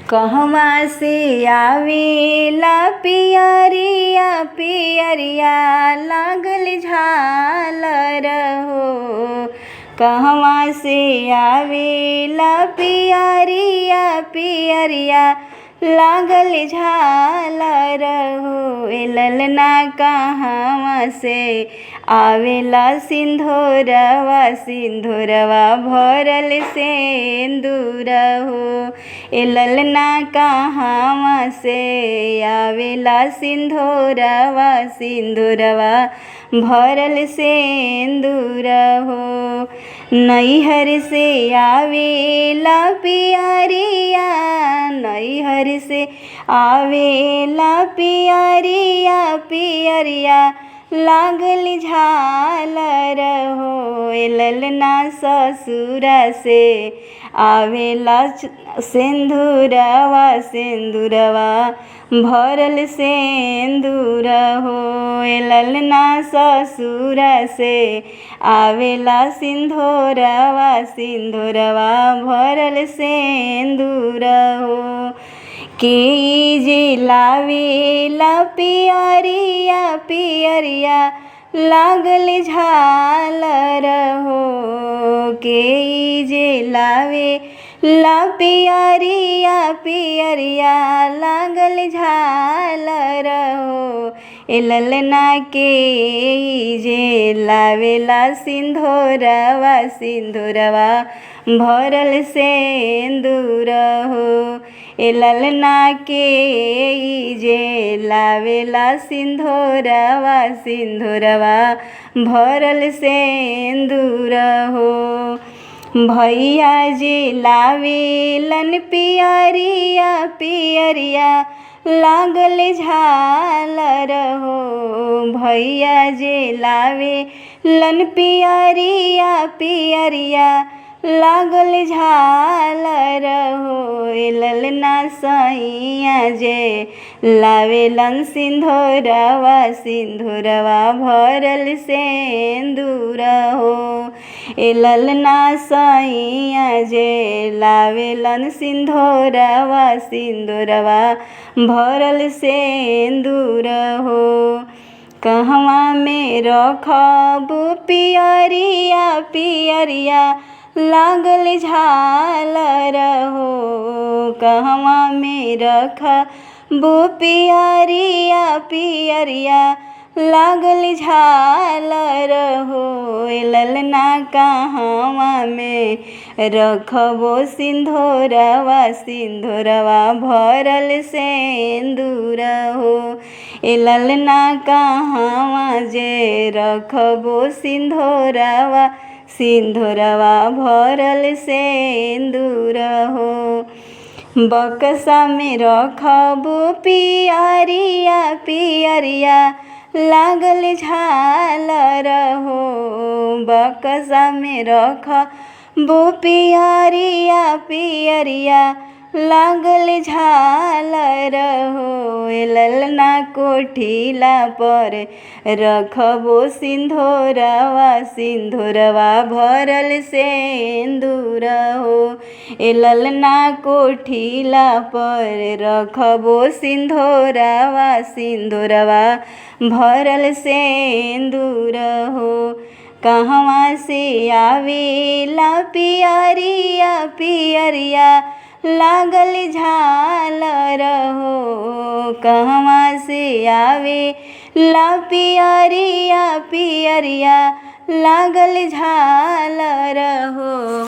कहवा से आवेला पियरिया पियरिया लागल झालर हो। कहवा से आवेला पियरिया पियरिया लागल झालर हो। ए ललना कहवा से आवेला सिंधोरवा सिंधोरवा भरल सिंदूर हो। ए ललना कहवा से आवेला सिंधोरवा सिंधोरवा भरल सिंदूर हो। नैहर से आवेला पियरिया नैहर से आवेला पियरिया पियरिया लागल झालर हो। ए ललना ससुरा से आवेला सिंदूरवा सिंदूरवा भरल सिंदूर हो। ए ललना ससुरा से आवेला सिंदूरवा सिंदूरवा भरल सिंदूर हो। के जे लावेला पियरिया पियरिया लागल झालर हो। के जे लावेला पियरिया पियरिया लागल झालर हो। ए ललना के जे लावेला सिंधोरवा सिंधोरवा भरल सिंदूर हो। ए ललना के जे लावेला सिंधोरवा सिंधोरवा भरल सिंदूर हो। भैया जे लावेलन पियरिया पियरिया लागल झालर हो। भैया जे लावेलन पियरिया पियरिया लागल झालर हो। ए ललना सैया जे लावेलन सिंधोरवा सिंधोरवा भरल सिंदूर हो। ए ललना सैया जे लावेलन सिंधोरवा सिंधोरवा भरल सिंदूर हो। कहवा में रखब पियरिया पियरिया लागल झालर हो। कहवा में रखब पियरिया पियरिया लागल झालर हो। ए ललना कहवा में रखबो सिंधोरवा सिंधोरवा भरल सिंदूर हो। ए ललना कहवा जे रखबो सिंधोरवा सिंधोरवा भरल सिंदूर हो। बक्सा में रखब पियरिया पियरिया लागल झालर हो। बक्सा में रखब पियरिया पियरिया लागल झालर हो। ए ललना कोठिला पर रखबो सिंधोरवा सिंधोरवा भरल सिंदूर हो। ए ललना कोठिला पर रखबो सिंधोरवा सिंधोरवा भरल सिंदूर हो। कहवा से आवेला पियरिया पियरिया लागल झालर हो। कहवा से आवेला पियरिया पियरिया लागल झालर हो।